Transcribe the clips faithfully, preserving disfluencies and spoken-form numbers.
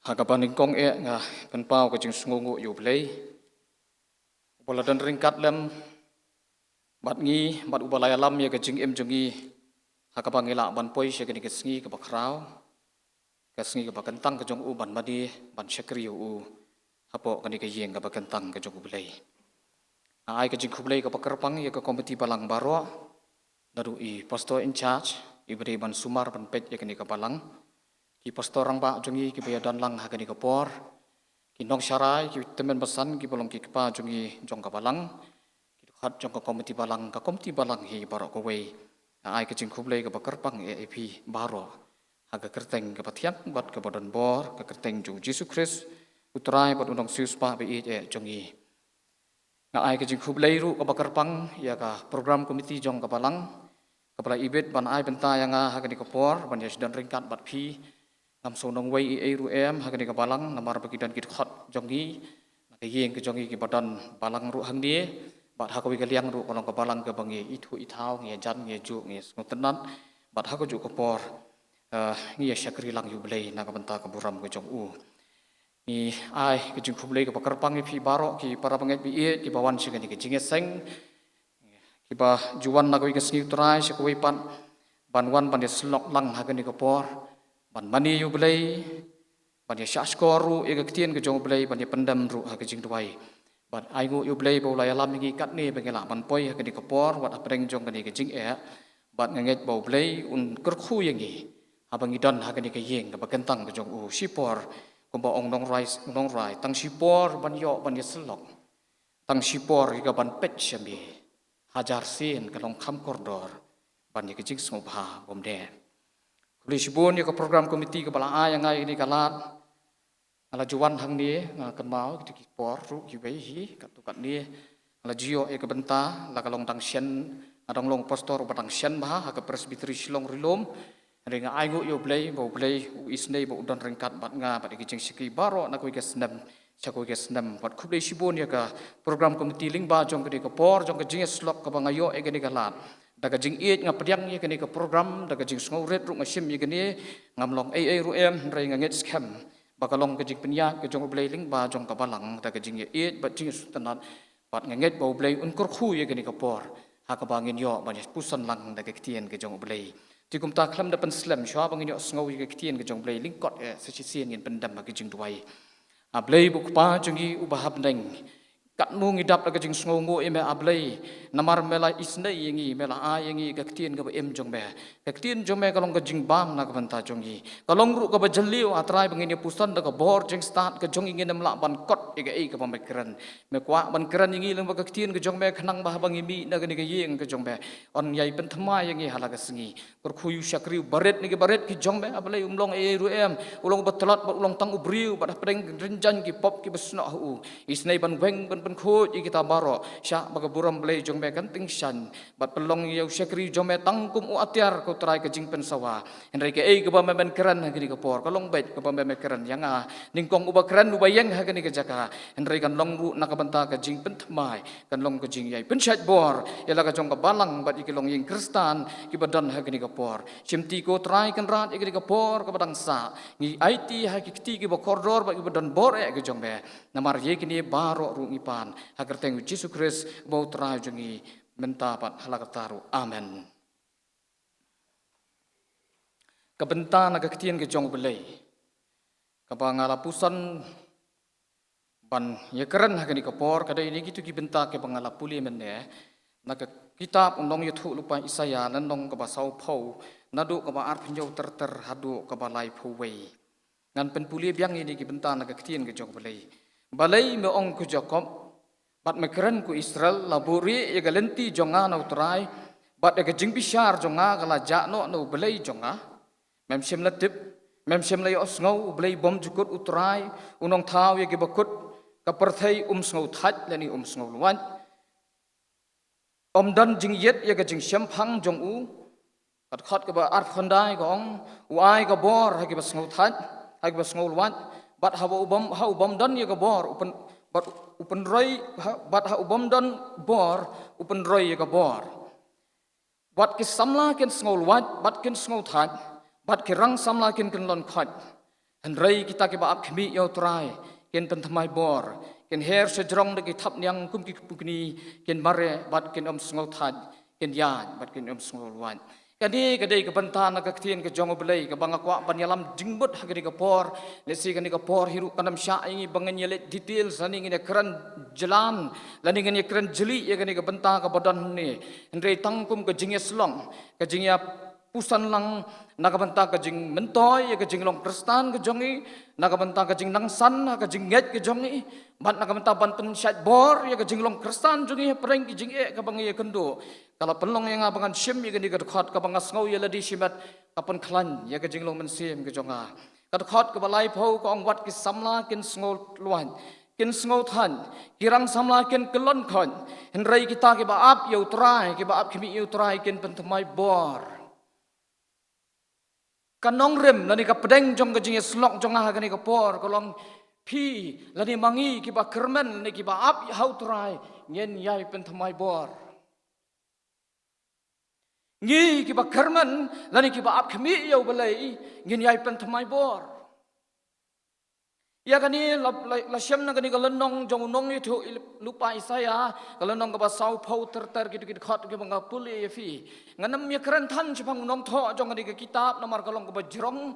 Ha kaba nyngkong eh nga pynpaw ka jingsngewnguh ïa U Blei uba la don ryngkat lem bad ngi, bad uba la ïalam ïa ka jingim jong ngi ha kaba ngi lah ban poi sha kane ka sngi kaba khraw, ka sngi kaba kyntang ka jong u ban mane, ban shakri ïa u hapoh kane ka ïing kaba kyntang ka jong U Blei. Nga ai ka jingkhublei kaba kyrpang ïa ka komiti balang baroh, naduh i pastor in charge iba dei ban sumar ban peit ïa kane ka balang, ki pastor rangbah jong ngi kiba ïa don lang ha kane ka por, ki nongsharai, ki tymmen basan kiba long ki kpa jong ngi jong ka balang, ki dkhot jong ka komiti balang, ka komiti balang hi baroh kawei. Nga ai ka jingkhublei kaba kyrpang ïa phi baroh ha ka kyrteng kaba thiang bad kaba don bor, ka kyrteng jong U Jisu Khrist U Trai bad U Nongsiewspah ba ïeit eh jong ngi. Nga ai ka jingkhublei ruh kaba kyrpang ïa ka program committee jong ka balang kaba la ibit ban ai bynta ïa nga ha kane ka por ban ïa sdang ryngkat bad phi. Ngam sngewthuh ei ei ruh em ha kane ka balang namar ba ki don ki dkhot jong ngi na ka ïing ka jong ngi kiba don balang ruh hangne, bad ha kawei ka liang ruh ka long ka balang kaba ngi ithuh ithaw, ngi ïajan, ngi ïajuh, ngi sngewtynnat, bad ha kajuh ka por, eh, ngi ïa shakri lang ïa U Blei na ka bynta ka burom ka jong u. Ngi ai ka jingkhublei kaba kyrpang ïa phi baroh ki para bangeit ba ïeit kiba wan sha kane ka jingïaseng, kiba ju wan na kawei ka sngi U Trai sha kawei pat ban wan ban ïa syllok lang ha kane ka por, ban mane ïa U Blei, ban ïa shahshkor ruh ïa ka ktien ka jong U Blei, ban ïa pyndem ruh ha ka jingduwai. Bad ainguh ïa U Blei ba u la ïalam ïa ngi katne ba ngi lah ban poi ha kane ka por wat hapdeng jong kane ka jingeh. Bad nga ngeit ba U Blei un kyrkhu ïa ngi haba ngi don ha kane ka ïing kaba kyntang ka jong u. Shipor kumba ong nongrai, nongrai, tang shipor ban ïoh ban ïa syllok, tang shipor ïa ka ban peit sha me, hajar sien ka long kham kordor ban ïa ka jingsngewbha bymdei. Khublei shibun ïa ka program committee kaba la ai ïa nga ïa kane ka lad. Nga la ju wan hangne, nga kynmaw kita ki por ruh kiwei hi katto katne. Nga la ju ïoh ïa ka bynta la ka long dang shen, nga dang long pastor uba dang shen bha ha ka Presbytery Shillong Ri Lum. Hynrei nga ainguh ïa U Blei ba U Blei u isynei ba u don ryngkat bad nga bad ïa ki jingshakri baroh na kawei ka snem sha kawei ka snem. Bad khublei shibun ïa ka program committee lyngba jong kane ka por jong ka jingïasyllok kaba nga ïoh ïa kane ka lad. Da ka jingïeit nga pdiang ïa kane ka program, da ka jingsngewrit ruh nga shim ïa kane. Ngam long ei ei ruh em, hynrei nga ngeit skhem ba ka long ka jingpynïaid ka jong U Blei lyngba jong ka balang da ka jingïaieit bad jingsngewtynnat. Bad nga ngeit ba U Blei un kyrkhu ïa kane ka por ha kaba ngin ïoh ban ïa puson lang da ka ktien ka jong U Blei. Te kumta khlem da pynslem, shuwa ba ngin ïoh sngew ïa ka ktien ka jong U Blei, lyngkot eh sa shisien ngin pyndem ha ka jingduwai. A Blei ba u Kpa jong ngi uba ha bneng, katno ngi dap da ka jingsngewnguh ïa me A Blei, namar me la isynei ïa ngi, me la ai ïa ngi ka ktien kaba im jong me. Ka ktien jong me ka long ka jingbam na ka bynta jong ngi. Ka long ruh kaba jylliew A Trai ba ngin ïa puson da ka bor jingstad ka jong ngi, ngin ym lah ban kot ïa kaei kaba me kren. Me kwah ban kren ïa ngi lyngba ka ktien ka jong me khnang ba haba ngi mih na kane ka ïing ka jong me, yn ïai pynthymmai ïa ngi ha la ka sngi. Kyrkhu ïa u shakri uba rit na kiba rit ki jong me A Blei, um long ei ei ruh em, u long uba tlot bad u long tang u briew bad hapdeng rynsan ki pop kiba snoh ha u. Isynei ban weng ban pynkhuid ïa kita baroh shah ba ka burom Blei jong me kan tyngshaiñ. Bad pynlong ïa u shakri jong me tang kum u atiar, ko Trai, ka jingpynsawa. Hynrei kaei kaba me men kren ha kane ka por ka long beit kaba me men kren ïa nga, nyngkong uba kren uba ïeng ha kane ka jaka. Hynrei kan long ruh na ka bynta ka jingpynthymmai, kan long ka jingïai pynshait bor ïa la ka jong ka balang bad ïa ki longïing Khristan kiba don ha kane ka por. Shimti, ko Trai Kynrad, ïa kane ka por kaba dang sah, ngi aiti ha ki kti kiba kordor bad kiba don bor eh ka jong me. Namar ïa kine baroh ruh ngi pan ha ka kyrteng U Jisu Khrist uba U Trai jong ngi, mynta bad ha la katta ruh. Amen. Ka bynta na ka ktien ka jong U Blei kaba nga la puson ban ïa kren ha kane ka por ka dei na kito ki bynta kiba nga la pule mynne na ka kitab u nongïathuhlypa Isaïah, lynnong kaba sawphew, naduh kaba arphew hynñiew ter ter haduh kaba laiphew wei. Ngan pynpule biang ïa kine ki bynta na ka ktien ka jong U Blei. Balei me ong, ko Jakob, bad me kren, ko Israel, la buhrieh ïa ka lynti jong nga na U Trai, bad ïa ka jingbishar jong nga ka la jah noh na U Blei jong nga? Mem shym la tip, mem shym la ïohsngew, U Blei bymjukut, U Trai, U Nongthaw ïa kiba kut, ka pyrthei um sngewthait lane um sngewlwait? Ym don jingïit ïa ka jingshemphang jong u. Ka dkhot kaba arphew khyndai ka ong, u ai ka bor ha kiba sngewthait, ha kiba sngewlwait, bad ha u bym, ha u bym don ïa ka bor, u pyn, bad u pynroi, ha, bad ha u bym don bor, u pynroi ïa ka bor. Wat ki samla kin sngewlwait bad kin sngewthait, bad ki rang samla kin kyllon khoit. Hynrei kita kiba ap khmih ïa u Trai kin pynthymmai bor, kin her sha jrong da ki thapniang kum ki pukni, kin mareh bad kin ym sngewthait, kin ïaid bad kin ym sngewlwait. Kane ka dei ka bynta na ka ktien ka jong U Blei kaba nga kwah ban ïalam jingmut ha kane ka por. Lehse kane ka por hi ruh kan ym shah ïa ngi ba ngin ïaleit details lane ngin ïakren jlan lane ngin ïakren jlieh ïa kane ka bynta kaba don hangne. Hynrei tang kum ka jingïasyllok, ka jingïapuson lang na ka bynta ka jingmyntoi ïa ka jinglong Khristan ka jong ngi, na ka bynta ka jingnangsan ha ka jingngeit ka jong ngi, bad na ka bynta ban pynshait bor ïa ka jinglong Khristan jong ngi hapdeng ki jingeh kaba ngi ïakynduh. Ka la pynlong ïa nga ba ngan shim ïa kane ka dkhot kaba nga sngew ïa lade shimet ka pynkhlaiñ ïa ka jinglong mynsiem ka jong nga. Ka dkhot kaba laiphew ka ong, wat ki samla kin sngewlwait, kin sngewthait, ki rang samla kin kyllon khot, hynrei kita kiba ap ïa u Trai, kiba ap khmih ïa u Trai kin pynthymmai bor. Ka nongrim lane ka pdeng jong ka jingïasyllok jong nga ha kane ka por ka long, phi lane ma ngi kiba kyrmen lane kiba ap ha u Trai ngin ïai pynthymmai bor. Ngi kiba kyrmen lane kiba ap khmih ïa U Blei ngin ïai pynthymmai bor. Ïa kane la, la, la shem na kane ka lynnong jong u nongïathuh lypa Isaiah, ka lynnong kaba sawphew, ter ter kito ki dkhot kiba nga pule ïa phi. Ngan ym ïakren than shaphang u nongthoh jong kane ka kitab namar ka long kaba jrong,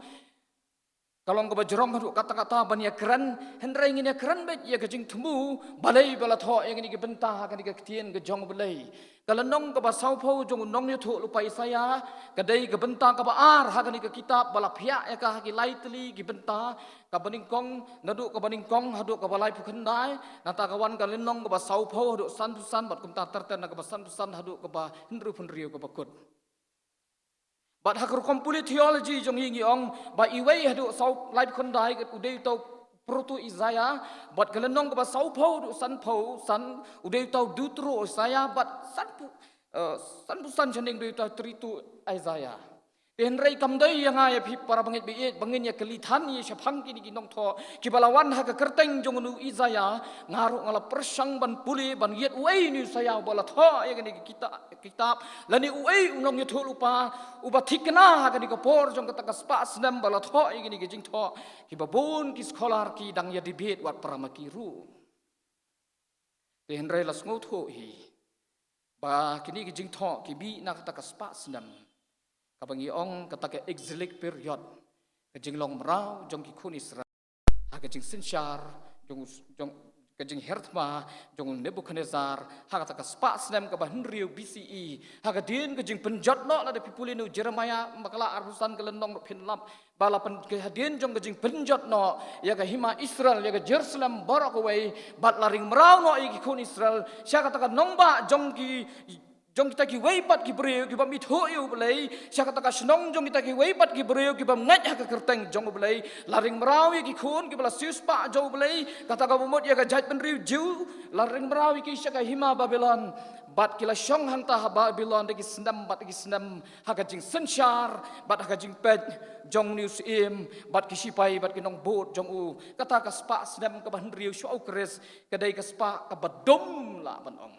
ka long kaba jrong haduh katta katta ban ïakren, hynrei ngin ïakren beit ïa ka jingthmu balei ba la thoh ïa kane ka bynta ha kane ka ktien ka jong U Blei. Ka lynnong kaba sawphew jong u nongïathuh lypa Isaiah ka dei ka bynta kaba ar ha kane ka kitab ba la phiah ïa ka ha ki lai tylli ki bynta, kaba nyngkong, naduh kaba nyngkong haduh kaba laiphew khyndai, nangta ka wan ka lynnong kaba sawphew haduh sanphew san, bad kumta ter ter na kaba sanphew san haduh kaba hynriewphew hynriew kaba kut. Bad ha ka rukom pule theology jong ngi ngi ong ba iwei haduh saw, laiphew khyndai u dei uta u proto Isaiah, bad ka lynnong kaba sawphew haduh sanphew san u dei uta u deutero Isaiah, bad sanphew, eh, sanphew san shaneng u dei uta u trito Isaiah. Te hynrei kam dei ïa nga ïa phi para bangeit ba ïeit ba ngin ïa kylli than ïa shaphang kine ki nongthoh kiba la wan ha ka kyrteng jong u Isaiah, nga ruh nga la pyrshang ban pule ban ïohi uei u Isaiah uba la thoh ïa kane ka kita-, kitab, lane uei u nongïathuh lypa uba thikna ha kane ka por jong kata ka spah snem ba la thoh ïa kane ka jingthoh, kiba bun ki scholar ki dang ïa debate wat para ma ki ruh. Te hynrei la sngewthuh hi ba kine ki jingthoh ki mih na kata ka spah snem kaba ngi ong kata ka exilic period, ka jinglong mraw jong ki khun Israel ha ka jingsynshar jong, jong, ka jingher thma jong u Nebuchadnezzar ha kata ka spah snem kaba hynriew B C E, ha ka dien ka jingpynjot noh, lada phi pule na u Jeremiah bakla arphew san ka lynnong ruh phin lap ba la pyn, ka hadien jong ka jingpynjot noh ïa ka hima Israel, ïa ka Jerusalem baroh kawei, bad la ring mraw noh ïa ki khun Israel sha kata ka nongbah jong ki, jong kita kiwei pat ki briew kiba mih thuh ïa U Blei, sha kata ka shnong jong kita kiwei pat ki briew kiba ngeit ha ka kyrteng jong U Blei. La ring mraw ïa ki khun kiba la siewspah jong U Blei, kata kaba mut ïa ka jaitbynriew Jiw, la ring mraw ïa ki sha ka hima Babilon, bad ki la shong hangta ha Babilon da ki snem bad da ki snem ha ka jingsynshar bad ha ka jingpeit jong une u syiem bad ki shipai bad ki nongbud jong u. Kata ka spah snem kaba hynriew shuwa u Khrist ka dei ka spah kaba dum lah ban ong.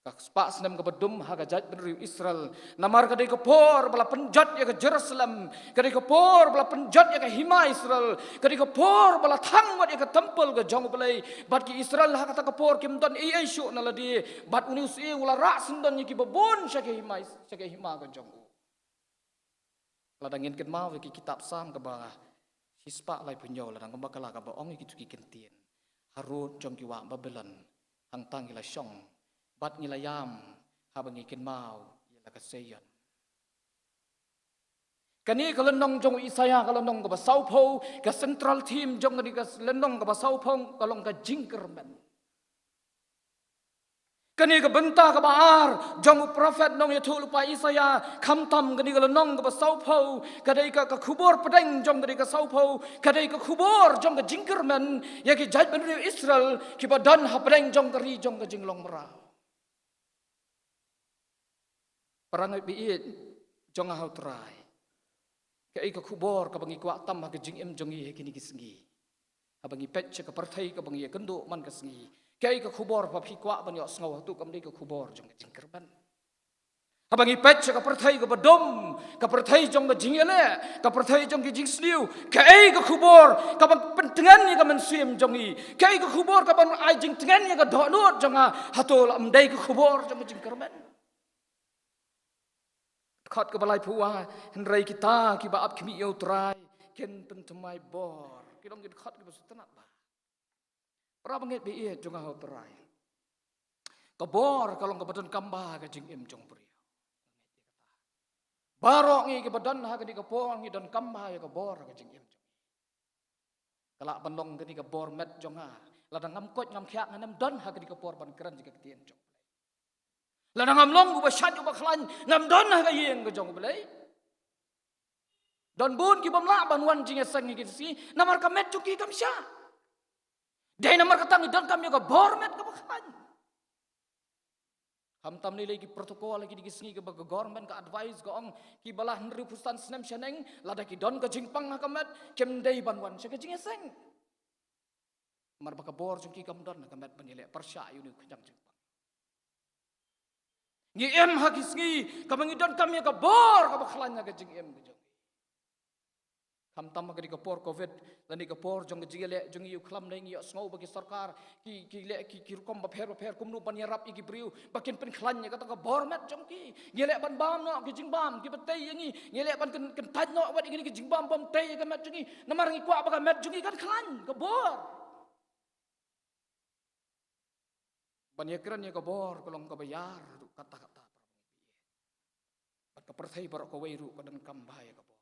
Ka spah snem kaba dum ha ka jaitbynriew Israel. Namar ka dei ka por ba la pynjot ïa ka Jerusalem, ka dei ka por ba la pynjot ïa ka hima Israel, ka dei ka por ba la thang wat ïa ka temple ka jong U Blei. Bad ki Israel ha kata ka por kim don ei ei shuh na lade, bad une u syiem u la rah syndon ïa kiba bun sha ka hima Is-, sha ka hima ka jong u. Lada ngin kynmaw ïa ki kitab Salm kaba shispah laiphew hynñiew, lada ngam bakla, kaba ong ïa kito ki kyntien: Harud jong ki wah Babilon, hangta ngi la shong bad ngi la ïam, haba ngi kynmaw ïa la ka Zion. Kane ka lynnong jong u Isaiah, ka lynnong kaba sawphew, ka central theme jong kane ka lynnong kaba sawphew ka long ka jingkyrmen. Kane ka bynta kaba ar jong u prophet nongïathuhlypa Isaiah, khamtam kane ka lynnong kaba sawphew, ka dei ka, ka khubor pdeng jong kane ka sawphew, ka dei ka khubor jong ka jingkyrmen ïa ki jaitbynriew Israel kiba don hapdeng jong ka ri jong ka jinglong mraw. Para ngeit ba ïeit jong nga ha u Trai, kaei ka khubor kaba ngi kwah tam ha ka jingim jong ngi ha kine ki sngi? Haba ngi peit sha ka pyrthei kaba ngi ïakynduh man ka sngi, kaei ka khubor ba phi kwah ban ïohsngew? Hato kam dei ka khubor jong ka jingkyrmen? Haba ngi peit sha ka pyrthei kaba dum, ka pyrthei jong ka jingïaleh, ka pyrthei jong ka jingsniew, kaei ka khubor kaban pyntngen ïa ka mynsiem jong ngi? Kaei ka khubor kaban ai jingtngen ïa ka dohnud jong nga? Hato la ym dei ka khubor jong ka jingkyrmen? Dkhot kaba laiphew, hynrei kita kiba ap khmih ïa U Trai kin pynthymmai bor. Ki long ki dkhot kiba sngewtynnat bha. Para bangeit ba ïeit jong nga ha U Trai, ka bor ka long kaba donkam bha ha ka jingim jong u briew. Baroh ngi kiba don ha kane ka por ngi donkam bha ïa ka bor ha ka jingim jong ngi. Ka lah ban long kane ka bor met jong nga. Lada ngam koit ngam khiah ngan ym don ha kane ka por ban kren ïa ka ktien jong U Blei. Lada ngam long uba shait uba khlaiñ, ngam don ha ka ïing ka jong U Blei. Don bun kibym lah ban wan jingïaseng ha kine ki sngi namar ka met jong ki kam shah. Dei namar kata ngi donkam ïa ka bor met kaba khlaiñ. Khamtam lei lei ki protocol ha kine ki sngi kaba ka government ka advice ka ong kiba la hynriewphew san snem shaneng, lada ki don ka jingpang ha ka met, kim dei ban wan sha ka jingïaseng. Namar ba ka bor jong ki kam don ha ka met ban ïaleh pyrshah ïa une u khñiang jingpang. Ngi im ha ki sngi kaba ngi donkam ïa ka bor kaba khlaiñ ha ka jingim ka jong ngi. Khamtam ha kane ka por covid lane ka por jong ka jingïaleh jong ngi, ïoh khlem lei ngi ïohsngew ba ki sorkar ki, ki leh ki, ki rukom bapher bapher kumno ban ïarap ïa ki briew ba kin pynkhlaiñ ïa kata ka bor met jong ki. Ngi leh ban bam noh ki jingbam kiba tei ïa ngi, ngi leh ban kyn, kyntait noh wat ïa kine ki jingbam bym tei ïa ka met jong ngi. Namar ngi kwah ba ka met jong ngi kan khlaiñ, ka bor. Ban ïakren ïa ka bor ka long kaba ïar ruh katta katta, para bangeit ba ïeit. Bad ka pyrthei baroh kawei ruh ka donkam bha ïa ka bor.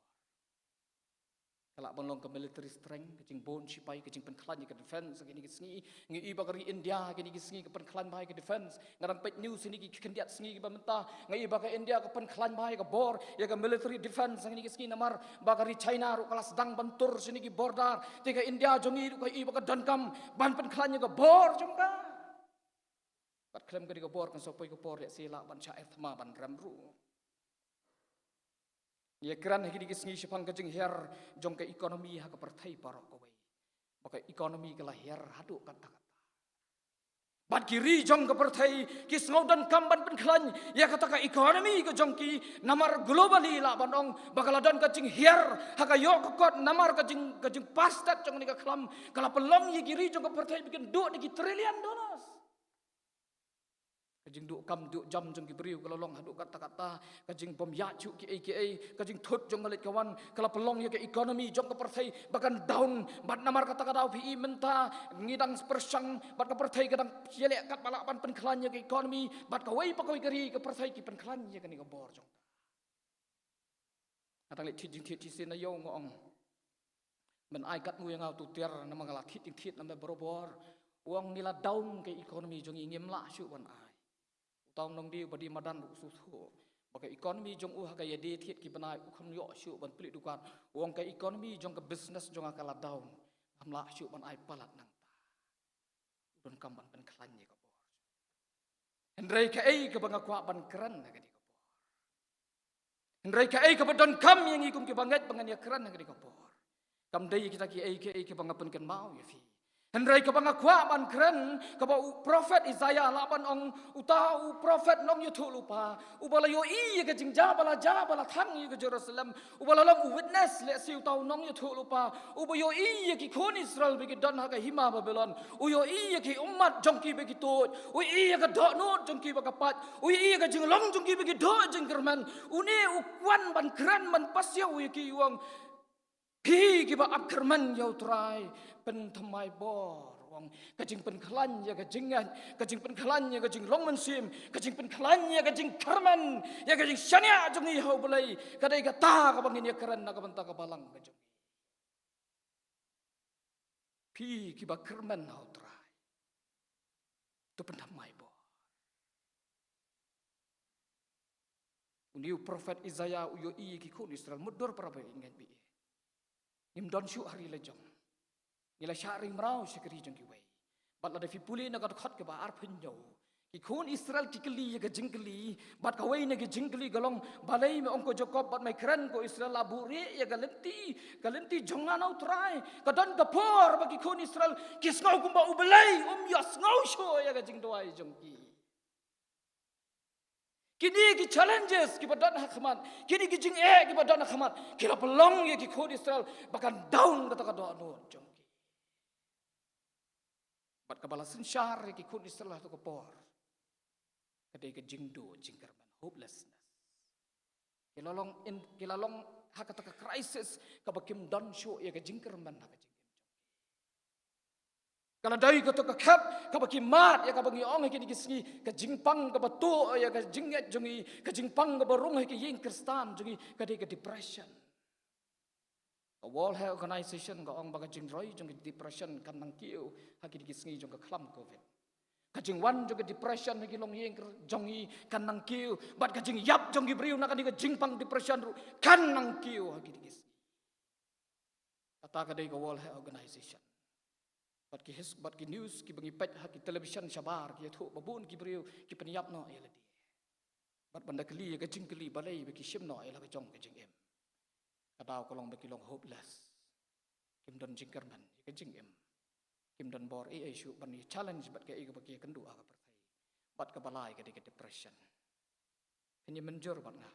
Ka lah ban long ka military strength, ka jingbun shipai, ka jingpynkhlaiñ ïa ka defense ha kine ki sngi. Ngi i ba ka ri India ha kine ki sngi ka pynkhlaiñ bha ïa ka defense. Nga dang peit news ha kine ki khyndiat sngi kiba mynta. Nga i ba ka India ka pynkhlaiñ bha ïa ka bor, ïa ka military defense ha kine ki sngi namar ba ka ri China ruh ka la sdang ban tur sha kine ki border. Te ka India jong ngi ruh ka i ba ka donkam ban pynkhlaiñ ïa ka bor jong ka. Bad khlem kane ka bor kan sa poi ka por lehse lah ban shah ïa thma ban rem ruh. Ngi ïakren ha kine ki sngi shaphang ka jinghiar jong ka economy ha ka pyrthei baroh kawei. Ba ka economy ka la hiar haduh katta katta. Bad ki ri jong ka pyrthei ki sngew donkam ban pynkhlaiñ ïa kata ka economy ka jong ki namar globally lah ban ong ba ka la don ka jinghiar ha ka ïoh ka kot namar ka jing, ka jingpass tat jong kane ka khlam ka la pynlong ïa ki ri jong ka pyrthei ba kin duh da ki trillion dollars. Ka jingduh kam duh jam jong ki briew ka la long haduh katta katta, ka jingbym ïaid shuh kiei kiei, ka jingthut jong ka leit ka wan ka la pynlong ïa ka economy jong ka pyrthei ba kan down. Bad namar kata ka daw phi i mynta ngi dang pyrshang bad ka pyrthei ka dang ïaleh katba lah ban pynkhlaiñ ïa ka economy, bad kawei pa kawei ka ri ka pyrthei ki pynkhlaiñ ïa kane ka bor jong ka. Nga dang leit thied jingthied shisien na ïew nga ong, men ai katno ïa nga uto u tiar namar nga la thied jingthied na me barabor. U ong ngi la down ka economy jong ngi, ngim lah shuh ban ai. Uta u nongdie uba die madan ruh u sngewthuh ba ka economy jong u ha ka ïadie thied ki bnai u kham ïoh shuh ban plie dukan. U ong ka economy jong ka business jong nga ka la down, ngam lah shuh ban ai palat nangta. U donkam ban pynkhlaiñ ïa ka bor. Hynrei kaei kaba nga kwah ban kren ha kane ka por? Hynrei kaei kaba donkam ïa ngi kum kiba ngeit ba ngan ïakren ha kane ka por? Kam dei kita kiei kiei kiba nga pynkynmaw ïa phi. Hynrei kaba nga kwah ban kren kaba u prophet Isaiah lah ban ong, uta u prophet nongïathuhlypa uba la ïohi ïa ka jingjia ba la jia ba la thang ïa ka Jerusalem, uba la long u witness lehse uta u nongïathuhlypa uba ïohi ïa ki khun Israel ba ki don ha ka hima Babilon. U ïohi ïa ki ummat jong ki ba ki tuid, u ïohi ïa ka dohnud jong ki ba ka pait, u ïohi ïa ka jinglong jong ki ba ki duh jingkyrmen. Une u kwah ban kren ban pasiaw ïa ki, u ong, phi kiba ap kyrmen ïa U Trai, pynthymmai bor, u ong, ka jingpynkhlaiñ ïa ka jingngeit, ka jingpynkhlaiñ ïa ka jinglong mynsiem, ka jingpynkhlaiñ ïa ka jingkyrmen, ïa ka jingshaniah jong ngi ha U Blei. Ka dei kata kaba ngin ïakren na ka bynta ka balang ka jong ngi. Phi kiba kyrmen ha U Trai, to pynthymmai bor. Une u prophet Isaiah u ïohi ïa ki khun Israel, mutdur para bangeit ba ïeit. Ngim don shuh ha ri la jong. Ngi la shah ring mraw sha ka ri jong kiwei. Bad lada phi pule na ka dkhot kaba arphew hynñiew, ki khun Israel ki kylli ïa ka jingkylli, bad kawei na ki jingkylli ka long, balei me ong ko Jakob bad me kren ko Israel la buhrieh ïa ka lynti, ka lynti jong nga na U Trai? Ka don ka por ba ki khun Israel ki sngew kumba U Blei um ïohsngew shuh ïa ka jingduwai jong ki. Kine ki challenges kiba don ha khmat, kine ki jingeh kiba don ha khmat, ki la pynlong ïa ki khun Israel ba kan down kata ka dohnud jong ki. Bad kaba la synshar ïa ki khun Israel ha kato ka por ka dei ka jingduh jingkyrmen, hopelessness. Ki la long in, ki la long ha kata ka crisis kaba kim don shuh ïa ka jingkyrmen ha ka jingim jong ki. Ka la dei kato ka khep kaba ki mad ïa kaba ngi ong ha kine ki sngi, ka jingpang kaba tuh ïa ka jingngeit jong ngi, ka jingpang kaba rung ha ka ïing Khristan jong ngi, ka dei ka depression. Ka World Health Organization ka ong ba ka jingroi jong ka depression kan nang kiew ha kine ki sngi jong ka khlam covid. Ka jingwan jong ka depression ha ki longïing jong ngi kan nang kiew, bad ka jingïap jong ki briew na kane ka jingpang depression ruh kan nang kiew ha kine ki sngi. Kata ka dei ka World Health Organization. Bad ki his-, bad ki news kiba ngi peit ha ki television shabar ki ïathuh ba bun ki briew ki pynïap noh ïa lade. Bad ban da kylli ïa ka jingkylli, balei ba ki shim noh ïa la ka jong ka jingim. Ka daw ka long ba ki long hopeless. Kim don jingkyrmen ïa ka jingim. Kim don bor ei ei shuh ban ïa challenge bad kaei kaba ki ïakynduh ha ka pyrthei. Bad kaba lai ka dei ka depression. Phin ïa mynjur bad nga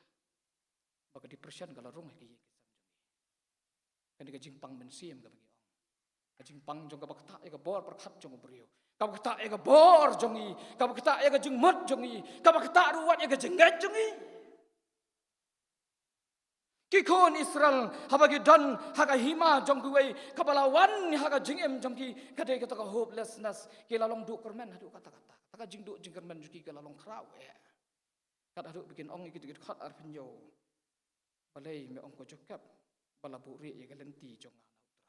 ba ka depression ka la rung ha ka ïing ka sem jong ngi. Kane ka jingpang mynsiem kaba ngi ong, ka jingpang jong kaba ktah ïa ka bor pyrkhat jong u briew, kaba ktah ïa ka bor jong ngi, kaba ktah ïa ka jingmut jong ngi, kaba ktah ruh wat ïa ka jingngeit jong ngi. Ki khun Israel haba ki don ha ka hima jong kiwei, kaba la wan ha ka jingim jong ki ka dei kata ka hopelessness. Ki la long duh kyrmen haduh katta katta. Kata ka jingduh jingkyrmen jong ki ka la long khraw eh. Kat haduh ba kin ong ïa ki dkhot arphew hynñiew, balei me ong ko Jakob ba la buhrieh ïa ka lynti jong nga na U Trai,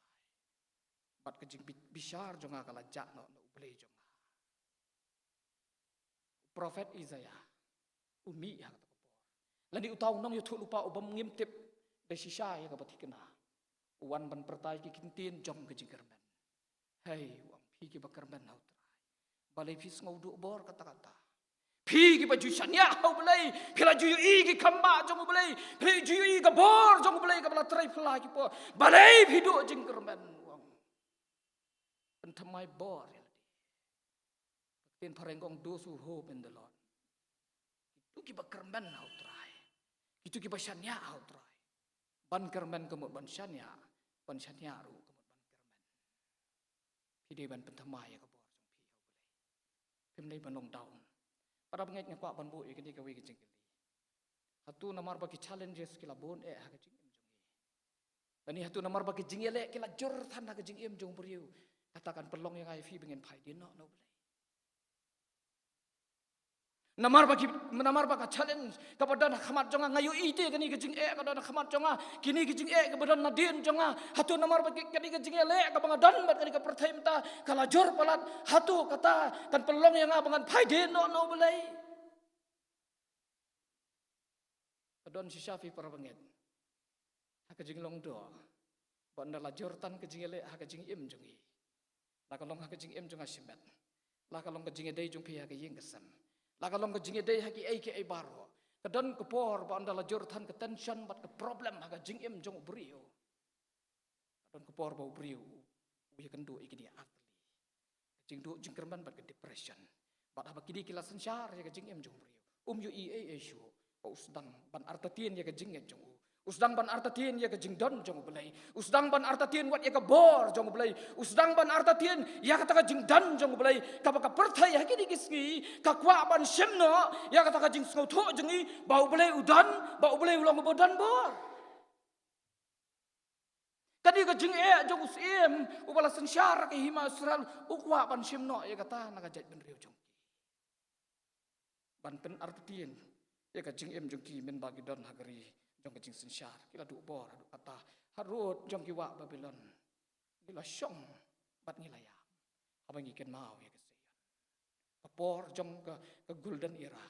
bad ka jingbishar jong nga ka la jah noh na U Blei jong nga. U prophet Isaiah u mih ha kata ka por, lane uta u nongïathuhlypa u bym ngim tip da shisha ïa kaba thikna, u wan ban pyrta ïa ki kyntien jong ka jingkyrmen. Hei, u ong, phi kiba kyrmen ha U Trai, balei phi sngew duh bor katta katta? Phi kiba ju shaniah ha U Blei, phi la ju ïohi ki khambah jong U Blei, phi la ju ïohi ka bor jong U Blei kaba la trei phylla ki por, balei phi duh jingkyrmen? U ong, pynthymmai bor ïa lade. Ka ktien phareng ka ong, those who hope in the Lord. Kito kiba kyrmen ha U Trai, kito kiba shaniah ha U Trai. Ban kyrmen ka mut ban shaniah, ban shaniah ruh ka mut ban kyrmen. Phi dei ban pynthymmai ïa ka bor jong phi ha U Blei. Phim dei ban long down. Para bangeit, nga kwah ban buh ïa kane kawei ka jingkylli. Hato namar ba ki challenges ki la bun eh ha ka jingim jong ngi, lane hato namar ba ki jingïaleh ki la jur than ha ka jingim jong u briew, kata kan pynlong ïa nga ïa phi ba ngin phai dien noh na U Blei? Namar ba ki, namar ba ka challenge kaba don ha khmat jong nga, nga ïohi te kane ka jingeh ka don ha khmat jong nga, kine ki jingeh kaba don nadien jong nga, hato namar ba ki, kane ka jingïaleh kaba nga don bad kane ka pyrthei mynta ka la jur palat, hato kata kan pynlong ïa nga ba ngan phai dien noh na U Blei? Ka don shisha phi para bangeit ha ka jinglong doh ba ynda la jur than ka jingïaleh ha ka jingim jong ngi, la ka long ha ka jingim jong nga shimet, la ka long ka jingïadei jong phi ha ka ïing ka sem, la ka long ka jingïadei ha kiei kiei baroh, ka don ka por ba ynda la jur than ka tension bad ka problem ha ka jingim jong u briew, ka don ka por ba u briew u ïakynduh ïa kine artylli. Ka jingduh jingkyrmen bad ka depression. Bad haba kine ki la synshar ïa ka jingim jong u briew, um ïohi ei ei shuh ba u sdang ban artatien ïa ka jingngeit jong u, u sdang ban artatien ïa ka jingdon jong U Blei, u sdang ban artatien wat ïa ka bor jong U Blei, u sdang ban artatien ïa kata ka jingdon jong U Blei, kaba ka pyrthei ha kine ki sngi ka kwah ban shim noh ïa kata ka jingsngewthuh jong ngi ba U Blei u don, ba U Blei u long uba don bor. Kane ka jingeh jong u syiem uba la synshar ha ka hima Israel, u kwah ban shim noh ïa kata na ka jaitbynriew jong ki, ban pynartatien ïa ka jingim jong ki mynba ki don ha ka ri jong ka jingsynshar. Ki la duh bor haduh katta, harud jong ki wah Babilon ngi la shong bad ngi la ïam, haba ngi kynmaw ïa ka Zion. Ka por jong ka, ka golden era,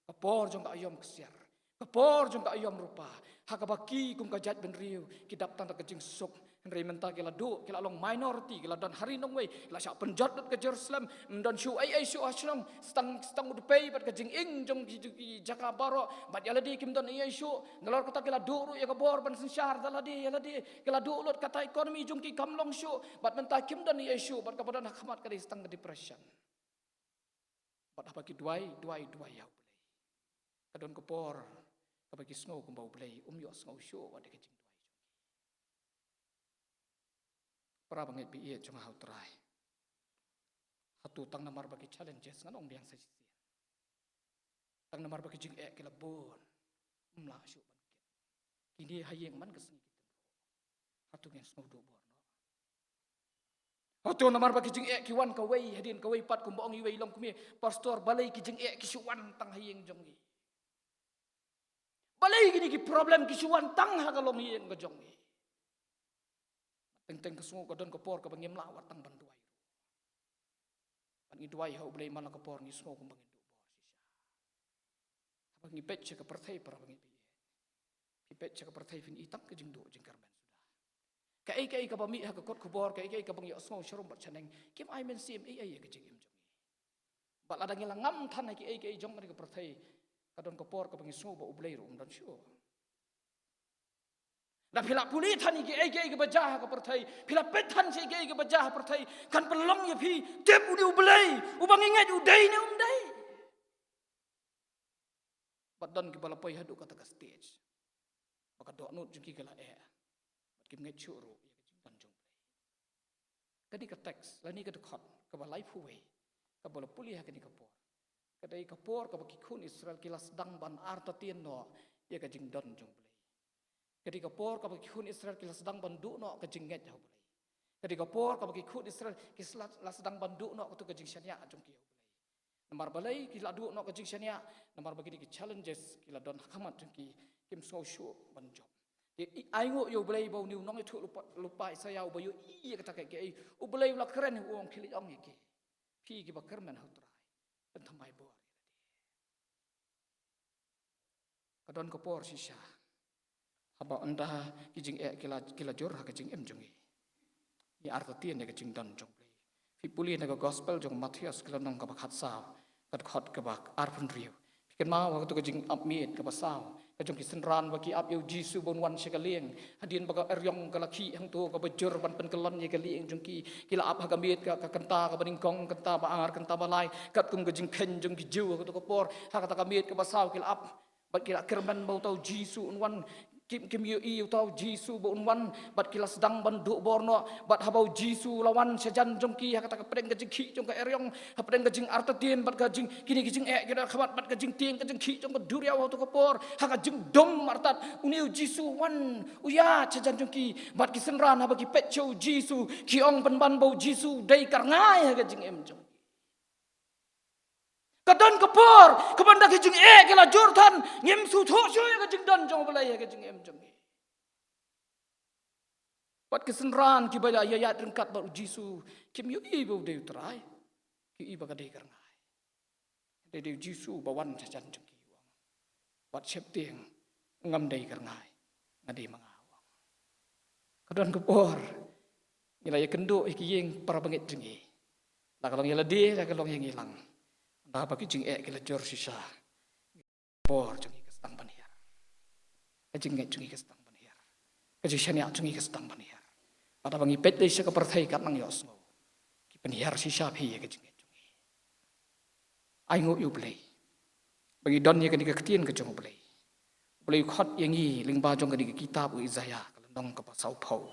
ka por jong ka aïom ksiar, ka por jong ka aïom rupa, ha kaba ki kum ka jaitbynriew ki dap tang da ka jingsuk. Hynrei mynta ki la duh, ki la long minority, ki la don ha ri nongwei, ki la shah pynjot lut ka Jerusalem, ym don shuh ei ei shuh ha shnong, sdang, sdang u dpei bad ka jinging jong ki, ki jaka baroh, bad ïa lade kim don ei ei shuh. Nalor kata ki la duh ruh ïa ka bor ban synshar da lade ïa lade, ki la duh lut, kata economy jong ki kam long shuh, bad mynta kim don ei ei shuh, bad kaba don ha khmat ka dei sdang ka depression. Bad haba ki duwai, duwai, duwai ïa U Blei, Ka don ka por kaba ki sngew kumba U Blei um ïohsngew shuh wat ïa ka jingduwai jong ki. Para bangeit ba ïeit jong nga ha U Trai, hato tang namar ba ki challenges, ngan ong biang sa shisien, tang namar ba ki jingeh ki la bun, ym lah shuh ban kit? Kine ha ïing man ka sngi ki tynjuh. Hato ngin sngew duh bor noh? Hato namar ba ki jingeh ki wan kawei hadien kawei pat, kumba ong iwei i longkmie, Pastor, balei ki jingeh ki shu wan tang ha ïing jong ngi? Balei kine ki problem ki shu wan tang ha ka longïing ka jong ngi? Teng teng ka sngew ka don ka por kaba ngim lah wat tang ban duwai ruh. Ban ngi duwai ha U Blei man la ka por ngi sngew kumba ngin duh bor shisha. Haba ngi peit sha ka pyrthei, para bangeit ba ïeit, phi peit sha ka pyrthei phin i tang ka jingduh jingkyrmen suda. Kaei kaei kaba mih ha ka kot khubor, kaei kaei kaba ngi ïohsngew sharum bad shaneng, kim ai mynsiem ei ei ïa ka jingim jong ngi. Bad lada ngi la ngam than ha kiei kiei jong kane ka pyrthei, ka don ka por kaba ngi sngew ba U Blei ruh um don shuh. Da phi la pule than ïa kiei kiei kiba jia ha ka pyrthei, phi la peit than sha kiei kiei kiba jia ha pyrthei, kan pynlong ïa phi tip une U Blei uba ngi ngeit u dei ne um dei. Bad don kiba la poi haduh kata ka stage ba ka dohnud jong ki ka la eh, bad kim ngeit shuh ruh ïa ka jingdon jong U Blei. Kane ka text lane ka dkhot kaba laiphew wei kaba la pule ha kane ka por, ka dei ka por kaba ki khun Israel ki la sdang ban artatien noh ïa ka jingdon jong U Blei. Ka dei ka por kaba ki khun Israel ki la sdang ban duh noh ka jingngeit ha U Blei. Ka dei ka por kaba ki khun Israel ki la sdang ban duh noh kato ka jingshaniah jong ki ha U Blei. Namar balei ki la duh noh ka jingshaniah? Namar ba kine ki challenges ki la don ha khmat jong ki, kim sngew shuh ban jop. Te ainguh ïa U Blei ba une u nongïathuhlypa Isaiah uba ïohi ïa kata kaei kaei, U Blei u la kren, u ong, khie leit ong ïa ki, phi kiba kyrmen ha U Trai, pynthymmai bor ïa lade. Ka don ka por shisha haba ynda ki jingeh ki la, ki la jur ha ka jingim jong ngi, ngi artatien ïa ka jingdon jong U Blei. Phi pule na ka gospel jong u Mathaios ka lynnong kaba khatsaw, ka dkhot kaba arphew hynriew, phi kynmaw ha kato ka jingap miet kaba saw ka jong ki synran ba ki ap ïa U Jisu ba un wan sha ka lieng. Hadien ba ka eriong ka la khih hangto kaba jur ban pynkyllon ïa ka lieng jong ki, ki la ap ha ka miet ka, ka kynta kaba nyngkong, kynta ba ar, kynta ba lai, katkum ka jingkheiñ jong ki Jiw ha kato ka por. Ha kata ka miet kaba saw ki la ap bad ki la kyrmen ba uta U Jisu un wan. Kim, kim ïohi uta U Jisu ba un wan, bad ki la sdang ban duh bor noh. Bad haba U Jisu u la wan shajan jong ki ha kata ka pdeng ka jingkhih jong ka eriong, ha pdeng ka jingartatien bad ka jing, kine ki jingeh ki don ha khmat, bad ka jingtieng ka jingkhih jong ka duriaw ha kato ka por, ha ka jingdum artat, une U Jisu u wan, u ïaid shajan jong ki. Bad ki synran haba ki peit sha U Jisu ki ong pynban ba U Jisu u dei ka rngai ha ka jingim jong ki. Ka don ka por kaba ynda ki jingeh ki la jur than, ngim sngewthuh shuh ïa ka jingdon jong U Blei ha ka jingim jong ngi. Bad ki synran kiba ïa, ïaid ryngkat bad U Jisu kim ïohi ba u dei U Trai, ki ïohi ba ka dei ka rngai. Dei, dei U Jisu ba wan shajan jong ki, u ong. Wat sheptieng, ngam dei ka rngai, nga dei ma nga, u ong. Ka don ka por ngi la ïakynduh ïa ki ïing para bangeit jong ngi, la ka long ïa lade, la ka long ïa ngi lang, ynda ba ki jingeh ki la jur shisha. Bor jong ngi ka sdang ban hiar, ka jingngeit jong ngi ka sdang ban hiar, ka jingshaniah jong ngi ka sdang ban hiar. Bad haba ngi peit lei sha ka pyrthei kat nang ïohsngew, ki pynhiar shisha phi ïa ka jingngeit jong ngi. Ainguh ïa U Blei ba ngi don ïa kane ka ktien ka jong U Blei. U Blei u khot ïa ngi lyngba jong kane ka kitab u Isaiah ka lynnong kaba sawphew,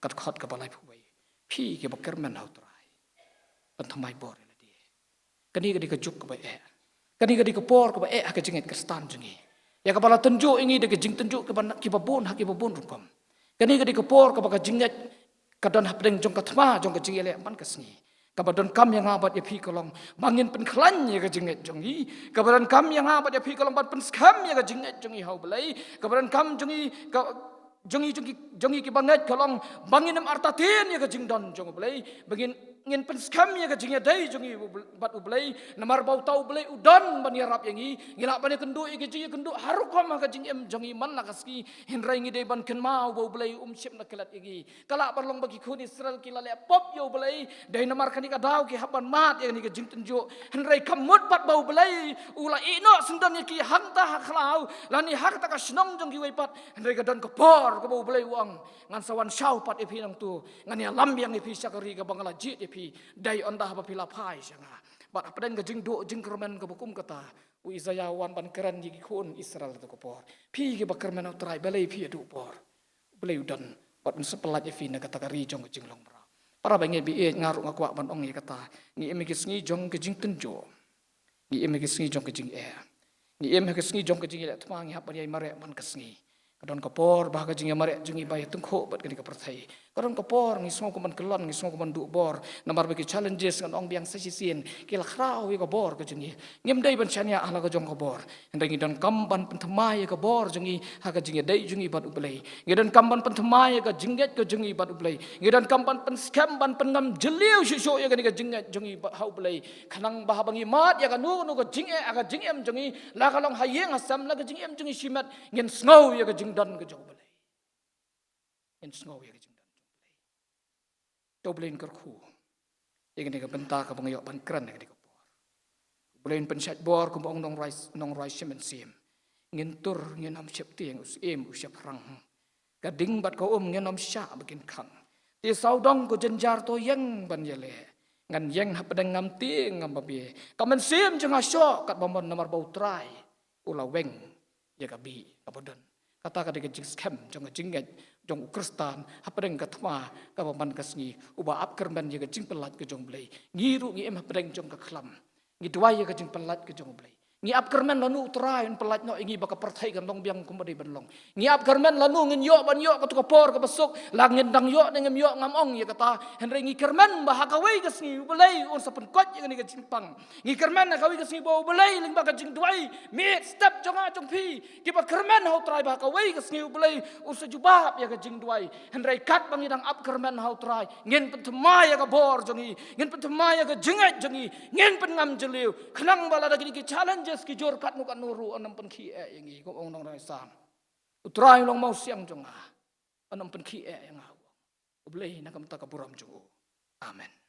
ka dkhot kaba laiphew wei, phi kiba kyrmen ha U Trai, pynthymmai bor ïa lade. Kane ka dei ka juk kaba eh. Kane ka dei ka por kaba eh ha ka jingngeit Khristan jong ngi, ïa kaba la tynjuh ïa ngi da ka jingtynjuh kiba, kiba bun ha kiba bun rukom. Kane ka dei ka por kaba ka jingngeit ka don hapdeng jong ka thma jong ka jingïaleh man ka sngi, kaba donkam ïa nga bad ïa phi ka long ba ngin pynkhlaiñ ïa ka jingngeit jong ngi. Kaba donkam ïa nga bad ïa phi ka long ban pynskhem ïa ka jingngeit jong ngi ha U Blei. Kaba donkam jong ngi ka, jong ngi, jong ngi, jong ngi kiba ngeit ka long ba ngin ym artatien ïa ka jingdon jong U Blei, ba ngin, ngin pynskhem ïa ka jingïadei jong ngi bad U Blei. Namar ba uta U Blei u don ban ïarap ïa ngi. Ngi lah ban ïakynduh ïa ka jingïakynduh ha rukom ha ka jingim jong ngi man la ka sngi, hynrei ngi dei ban kynmaw ba U Blei um shym la klet ïa ngi. Ka lah ban long ba ki khun Israel ki la leh pop ïa U Blei, dei namar kane ka daw ki hap ban mad ïa kane ka jingtynjuh. Hynrei kam mut pat ba U Blei u la ïeh noh syndon ïa ki hangta ha khlaw lane ha kata ka shnong jong kiwei pat. Hynrei ka don ka por kaba U Blei u ong, ngan sa wan shaw pat ïa phi nangto, ngan ïalam biang ïa phi sha ka ri kaba nga la jied ïa phi. Dei ynda haba phi la phai sha nga. Bad hapdeng ka jingduh jingkyrmen kaba kum kata, u Isaiah u wan ban kren ïa ki khun Israel ha kato ka por. Phi kiba kyrmen ha u Trai, balei phi ïa duh bor? U Blei u don bad un sa pyllait ïa phi na kata ka ri jong ka jinglong mraw. Para bangeit ba ïeit, nga ruh nga kwah ban ong ïa kata. Ngi im ha ka sngi jong ka jingtynjuh. Ngi im ha ka sngi jong ka jingeh. Ngi im ha ka sngi jong ka jingeh, leh thma ngi hap ban ïai mareh man ka sngi. Ka don ka por ba ka jingïamareh jong ngi ba ïa tyngkhuh bad kane ka pyrthei. Ka don ka por ngi sngew kum ban kyllon, ngi sngew kum ban duh bor. Namar ba ki challenges, ngan ong biang sa shisien, ki la khraw ïa ka bor ka jong ngi. Ngim dei ban shaniah ha la ka jong ka bor. Hynrei ngi donkam ban pynthymmai ïa ka bor jong ngi ha ka jingïadei jong ngi bad u Blei. Ngi donkam ban pynthymmai ïa ka jingngeit ka jong ngi bad u Blei. Ngi donkam ban pynskhem, ban pynngam jylliew shuh shuh ïa kane ka jingngeit jong ngi bad ha u Blei. Khnang ba haba ngi mad ïa kano kano ka jingeh ha ka jingim jong ngi, la ka long ha ïing ha sem, la ka jingim jong ngi shimet, ngin sngew ïa ka jingdon ka jong u Blei. Ngin sngew ïa ka jingdon jong u Blei. To u Blei un kyrkhu ïa kane ka bynta kaba nga ïoh ban kren ha kane ka por. U Blei un pynshait bor kumba ong nongrwai, nongrwai shi mynsiem. Ngin tur, ngin ym sheptieng, u syiem u shaphrang. Ka ding bad ka um ngin ym shah ba kin khang. Te sawdong ko jynjar to ïeng ban ïaleh. Ngan ïeng hapdeng, ngam tieng ngam babe. Ka mynsiem jong nga shoh katba mon, namar ba u Trai u la weng ïa ka bih kaba don. Kata ka dei ka jingskhem jong ka jingngeit jong u Khristan hapdeng ka thma kaba man ka sngi, uba ap kyrmen ïa ka jingpyllait ka jong u Blei. Ngi ruh ngi im hapdeng jong ka khlam. Ngi duwai ïa ka jingpyllait ka jong u Blei. Ngi ap kyrmen lano u Trai un pyllait noh ïa ngi ba ka pyrthei kan long biang kumba dei ban long. Ngi ap kyrmen lano ngin ïoh ban ïoh kato ka por kaba suk, la ngin dang ïoh ne ngim ïoh ngam ong ïa kata. Hynrei ngi kyrmen ba ha kawei ka sngi u Blei un sa pynkoit ïa kane ka jingpang. Ngi kyrmen ha kawei ka sngi ba u Blei lyngba ka jingduwai, miet step jong nga jong phi kiba kyrmen ha u Trai, ba ha kawei ka sngi u Blei un sa jubab ïa ka jingduwai. Hynrei katba ngi dang ap kyrmen ha u Trai, ngin pynthymmai ïa ka bor jong ngi, ngin pynthymmai ïa ka jingngeit jong ngi, ngin pynngam jylliew. Khnang ba lada kine ki challenges ki jur katno katno ruh, un ym pynkhie ïa ngi, kum ong nongrwai Salm. U Trai u long mawsiang jong nga, un ym pynkhie ïa nga, u ong. U Blei na ka bynta ka burom jong u. Amen.